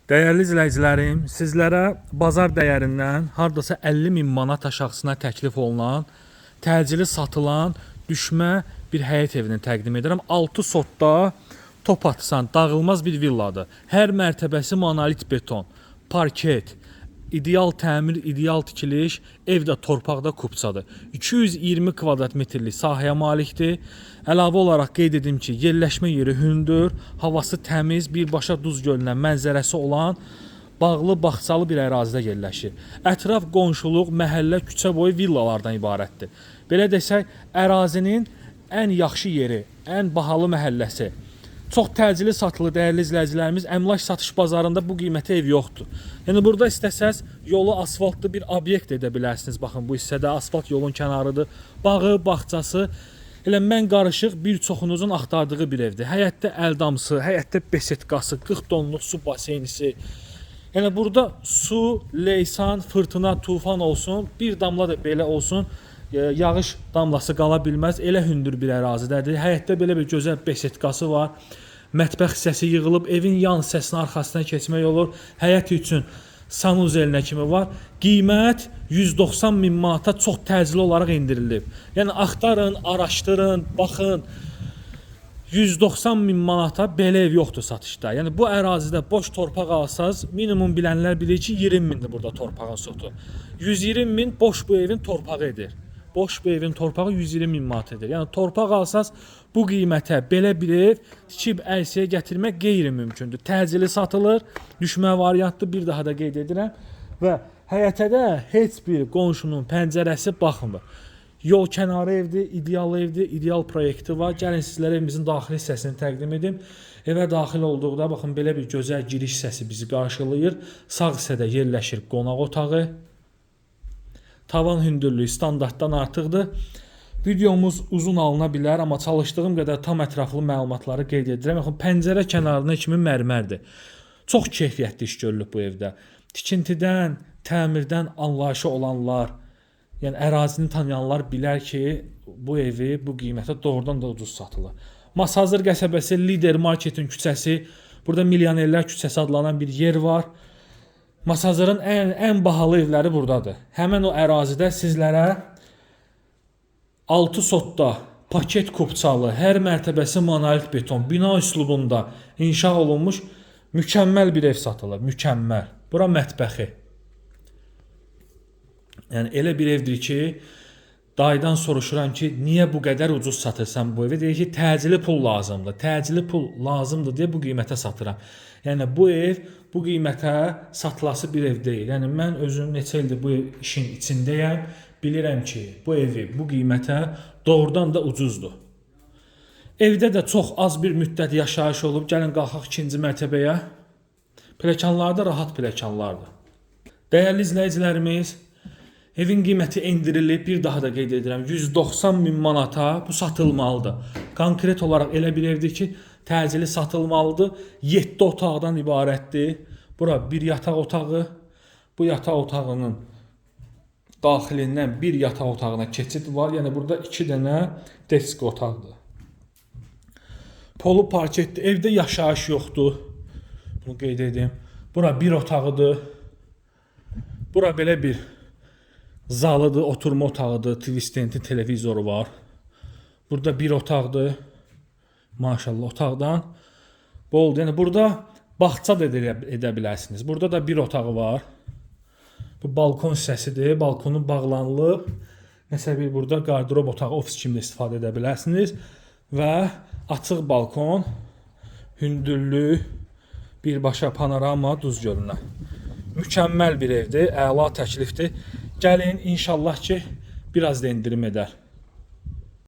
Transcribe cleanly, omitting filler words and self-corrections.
Dəyərli izləyicilərim, sizlərə bazar dəyərindən hardasa 50 min manat aşağısına təklif olunan, təcili satılan düşmə bir həyət evini təqdim edirəm. 6 sotda top atsan dağılmaz bir villadır. Hər mərtəbəsi monolit beton, parket, ideal təmir, ideal tikiliş, ev də torpaqda kupçadır. 220 kvadrat metrlik sahəyə malikdir. Əlavə olaraq qeyd edim ki, yerləşmə yeri hündür, havası təmiz, birbaşa Duz gölünə mənzərəsi olan bağlı, bağçalı bir ərazidə yerləşir. Ətraf qonşuluq, məhəllə, küçə boyu villalardan ibarətdir. Belə desək, ərazinin ən yaxşı yeri, ən bahalı məhəlləsi. Çox təcili satılır dəyərli izləyicilərimiz. Əmlak satış bazarında bu qiymətə ev yoxdur. Yəni burada istəsəz yolu asfaltlı bir obyekt edə bilərsiniz. Baxın bu hissədə asfalt yolun kənarıdır. Bağı, bağçası elə mən qarışıq bir çoxunuzun axtardığı bir evdir. Həyətdə əldamsı, həyətdə besetkası, 40 tonluq su baseynisi. Yəni burada su, leysan, fırtına, tufan olsun, bir damla da belə olsun, yağış damlası qala bilməz. Elə hündür bir ərazidədir. Həyətdə belə bir gözəl besetkası var. Mətbəx hissəsi yığılıb, evin yan hissəsinin arxasına keçmək olur. Həyət üçün sanuzelinə kimi var. Qiymət 190 min manata çox təcili olaraq endirilib. Yəni axtarın, araşdırın, baxın. 190 min manata belə ev yoxdur satışda. Yəni bu ərazidə boş torpaq alsaz, minimum bilənlər bilir ki, 20 mindir burada torpağın sotu. 120 min boş bu evin torpağı edir. Boş bu evin torpağı 120 min manat edir. Yəni torpaq alsaz bu qiymətə belə bir ev tikib ərsəyə gətirmək qeyri-mümkündür. Təcili satılır, düşmə variantdır, bir daha da qeyd edirəm və həyətə də heç bir qonşunun pəncərəsi baxmır. Yol kənarı evdir, ideal evdir, ideal proyekti var. Gəlin sizlərə evimizin daxili hissəsini təqdim edim. Evə daxil olduqda baxın belə bir gözəl giriş hissəsi bizi qarşılayır. Sağ hissədə yerləşir qonaq otağı. Tavan hündürlüyü standartdan artıqdır. Videomuz uzun alına bilər, amma çalışdığım qədər tam ətraflı məlumatları qeyd edirəm. Baxın pəncərə kənarına kimi mərmərdir. Çox keyfiyyətli iş görülüb bu evdə. Tikintidən, təmirdən anlayışı olanlar, yəni ərazini tanıyanlar bilər ki, bu evi bu qiymətə doğrudan da ucuz satılır. Masazır qəsəbəsi Lider Marketin küçəsi. Burada Milyonerlər küçəsi adlanan bir yer var. Masazırın ən bahalı evləri buradadır. Həmən o ərazidə sizlərə 6 sotda paket kupçalı, hər mərtəbəsi monolit beton, bina üslubunda inşa olunmuş mükəmməl bir ev satılır. Mükəmməl. Bura mətbəxi. Yəni elə bir evdir ki, dayıdan soruşuram ki, niyə bu qədər ucuz satırsan bu evi? Deyir ki, təcili pul lazımdır. Təcili pul lazımdır deyə bu qiymətə satıram. Yəni bu ev bu qiymətə satılası bir ev deyil. Yəni mən özüm neçə ildir bu işin içindəyəm. Bilirəm ki, bu evi bu qiymətə doğrudan da ucuzdur. Evdə də çox az bir müddət yaşayış olub. Gəlin qalxaq ikinci mərtəbəyə. Pləkanlar da rahat pləkanlardır. Dəyərli izləyicilərimiz, evin qiyməti endirilib, bir daha da qeyd edirəm, 190 min manata bu satılmalıdır. Konkret olaraq elə bir evdir ki, təcili satılmalıdır. 7 otaqdan ibarətdir. Bura bir yataq otağı. Bu yataq otağının daxilindən bir yataq otağına keçid var. Yəni burada 2 dənə desk otaqdır. Polu parketdir. Evdə yaşayış yoxdur. Bunu qeyd edim. Bura bir otağıdır. Bura belə bir zalıdır, oturma otağıdır, TV stendi, televizoru var. Burada bir otaqdır. Maşallah otaqdan boldur. Yəni burada bağça da edə bilərsiniz. Burada da bir otağı var. Bu balkon hissəsidir. Balkonu bağlanılıb. Nəsə bir burada qardırob otağı, ofis kimi də istifadə edə bilərsiniz. Və açıq balkon, hündürlü, birbaşa panorama Duz gölünə. Mükəmməl bir evdir, əla təklifdir. Gəlin inşallah ki, biraz da endirim edər.